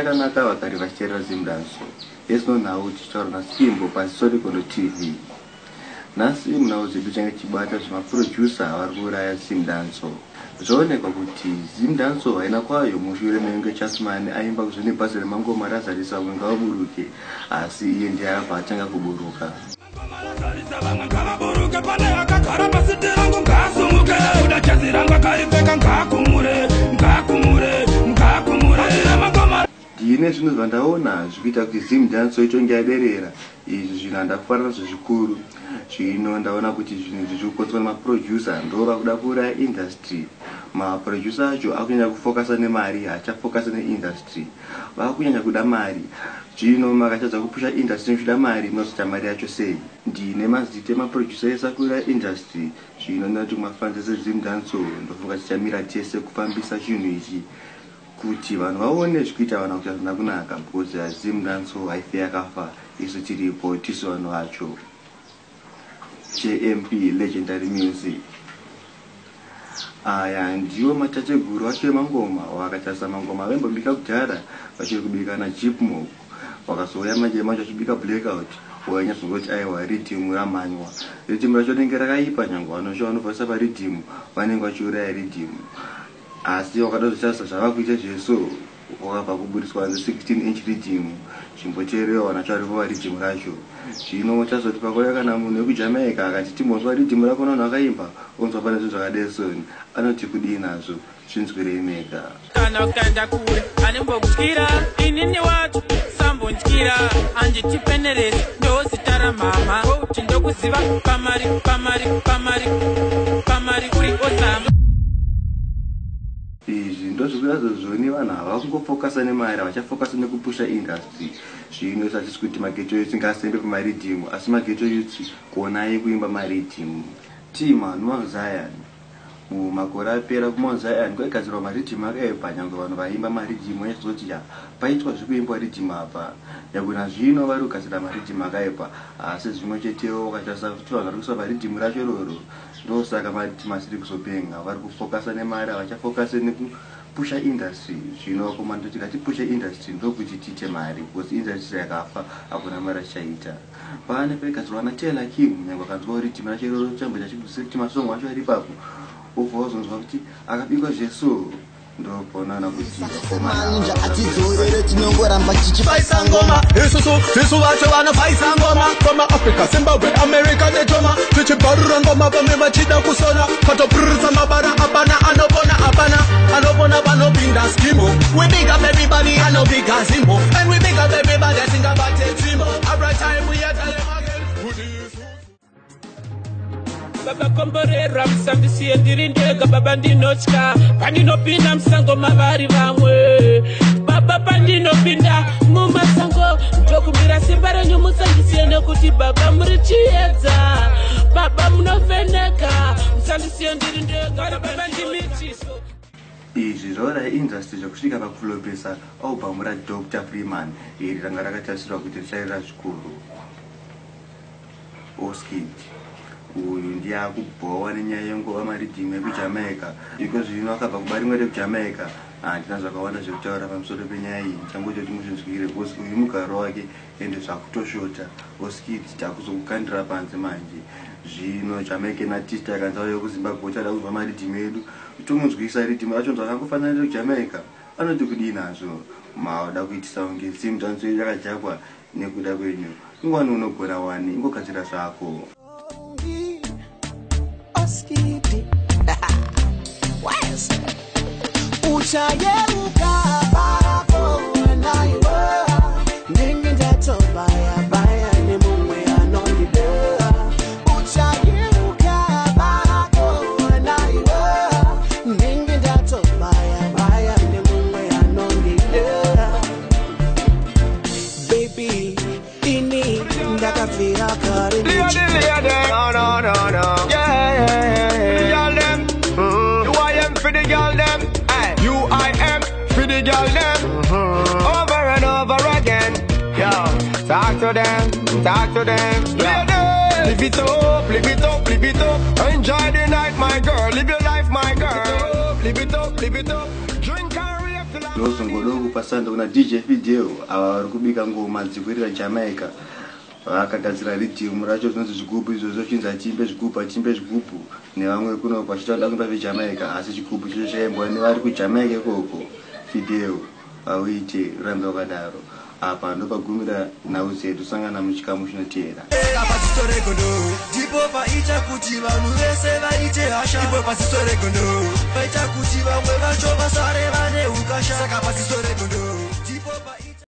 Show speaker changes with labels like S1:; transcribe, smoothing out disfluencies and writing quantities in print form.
S1: Zvichakanaka vagari vachiteerera Zimdancehall. Hezvino nhau tichitaura naSimbo paSorikondo TV. Nhasi munhau dzedu tichange tichibata zvemaproducer vari kuuraya Zimdancehall. Zvaonekwa kuti Zimdancehall haina kwayo mushure mekunge Chasman aimba kuzvine bhazi remangoma razarisa vamwe ngavaburuke asi iye ndiye akabva atanga kuburuka.
S2: Vamwe ngavaburuke, pane akagara pasiti rangu ngaasumuke, kuda jezi rangu akaripfeka ngaakumure, ngaakumure, ngaakumure mangoma.
S1: Ndine zvinhu zvandaona zvikuita kuti Zimdancehall itonge yaderera. Izvi zvinhu handakufarira nazvo zvikuru. Zvino ndaona kuti zvinhu izvi zviri kukonzerwa nemaproducer, ndo vakuda kuuraya industry. Maproducer acho akunyanya kufokasa nemari, haachafokasa neindustry, vakunyanya kuda mari. Zvino makatadza kupusha industry muchida mari, munozoita mari yacho sei? Ndine mazita emaproducer ese akuuraya industry. Zvino ndinoti kumafans ese Zimdancehall, ndofunga tichamira tese kufambisa chinhu ichi kuti vanhu vaone zvikuita vanhu kuti hazvina kunaka, because Zimdancehall haife yakafa. Isu tiripo, tisu vanhu vacho. JMP Legendary Music. Aya ndiwo matateguru acho emangoma. Wakatarisa mangoma vaimbobika kudhara, vachiri kubika naJipmok, wakazouya manje manje achibika blackout, wainyatsokuti aiwa, riddim ramanywa, riddim racho rinenge rakaipa. Nyange vanocho vanovhasa pariddim vanenge vachiuraya riddim, asi wakada kuzotarisa zvava kuita zveso, wakabva kuburiswa ne16 inch riddim. Chimboteerewa vanacho varipo pariddim racho. Zvino chazoti pakauya kana munhu wekuJamaica akati timbonzwa riddim rako, vanhu vakaimba, onzwa pane zvinhu zvakadesoni, anoti kudii nazvo? Zvinzwirei mega.
S3: Kana ukaenda kure anembokutyira, inini wacho sambondyira, anditipeneresi ndozita ramama kuti ndokuziva pamari, pamari, pamari, pamari uri osama.
S1: Izvi ndozvikuratidza zvoni vanhu hava kungofokasa nemari, havachafokasa nekupusha industry. Zvino hatisi kuti maghetto youths ngaasembe pamariddim, asi maghetto youths kuonai kuimba mariddim. Tima noMount Zion, mumakore apera kuMount Zion kwaigadzirwa mariddim akaipa. Nyange vanhu vaimba mariddim vaizoti ya paitwa zvekuimbwa riddim apa. Nyange nazvino vari kugadzira mariddim akaipa, asi zvimwe chetewo wakatarisa kuti vanhu vari kuisa pariddim racho iroro, ndosaka mariddim asiri kuzopenga. Vari kufokasa nemari, havachafokase nekupusha industry. Zvino vakomana, toti ngatipushe industry, ndokuti tiite mari, because industry yakafa hakuna mari achichaita. Pane paigadzirwa naTaylor Kim, nyange akanzwawo riddim racho iroro, chamboita chikuti masongo acho ari ipapo, wobva wazonzwa kuti akabikwa zveso, ndoponaona kuti
S4: Manja atidzorere, tinongoramba tichifaisa
S2: ngoma. Isusu tisu vacho vanofaisa ngoma from Africa, Zimbabwe, America nechoma, tichibvarura ngoma vamwe vachida kusona, katopurisa mabara, apana anopona, apana anopona vanopinda skimo. We big up everybody anobika zimbo, and we big up everybody asingabate tsvimbo. Every time we are tell them again who this.
S3: Baba komborera, musandisiye ndiri ndega. Baba, ndinotya pandinopinda musango mavari vamwe. Baba, pandinopinda mumasango, ndokumbira simba renyu, musandisiye, nekuti baba muri chiedza, baba munovheneka. Musandisiye ndiri ndega baba, ndimichiso.
S1: Izvi zvauraya industry zvekusvika pakuflopesa album raDr Freeman iri ranga rakatarisirwa kuti richarira zvikuru. Oskid uyu ndiye akubhowa nenyaya yengova mariddim ekuJamaica. Iko zvino akabva kuba rimwe rekuJamaica. Handina zvakawanda zvekutaura pamusoro penyaya iyi, ndichangoti kuti muzvinzwire, because uyu mugaro wake ende zvakutoshota. Oskid, takuzokukandira panze manje. Zvino Jamaican artist akanzi auya kuZimbabwe kuti ada kunzwa mariddim edu, tomunzwisa riddim racho zvakangofanana nekuJamaica, anoti kudii nazvo? Mauda kuitisa kunge Zimdancehall yakadhakwa nekuda kwenyu. Ingwani unogona wani, ingogadzira zvako.
S4: Oskidi. Wes. Uchayeuka pako naiwe ndenge ndatobaya baya nemumwe anondida. Uchayeuka pako naiwe ndenge ndatobaya baya nemumwe anondida. Baby, ini ndakabvira kare ndichi
S2: No, no, no, no. Yeah. The girl them. U-I-M for the girl them. Ay. U-I-M for the girl them. Over and over again. Yo, talk to them, talk to them. Yeah. Live it up, live it up, live it up. Enjoy the night, my girl. Live your life, my girl. Live it up, live it up. Drink and rave.
S1: Ndozongoda kupa sando kuna DJ Fidel, ava vari kubika ngoma dzikurira Jamaica. Vakagadzira riddim racho zvinonzi zvigubhu izvozvo, chinzi achimbe zvigubhu, achimbe zvigubhu, nevamwe kuno vachita vada kuimba veJamaica, asi chigubhu chacho chaimbwa nevari kuJamaica ikoko. Fidel, auite urambe wakadaro. Apa ndopagumira nhau dzedu, sangana muchikamu chinoteera.
S5: Saka paziso regondo ndipo paita kuti vanhu vese vaite hasha. Ipo paziso regondo paita kuti vamwe vacho vasare vane ukasha. Saka paziso regondo.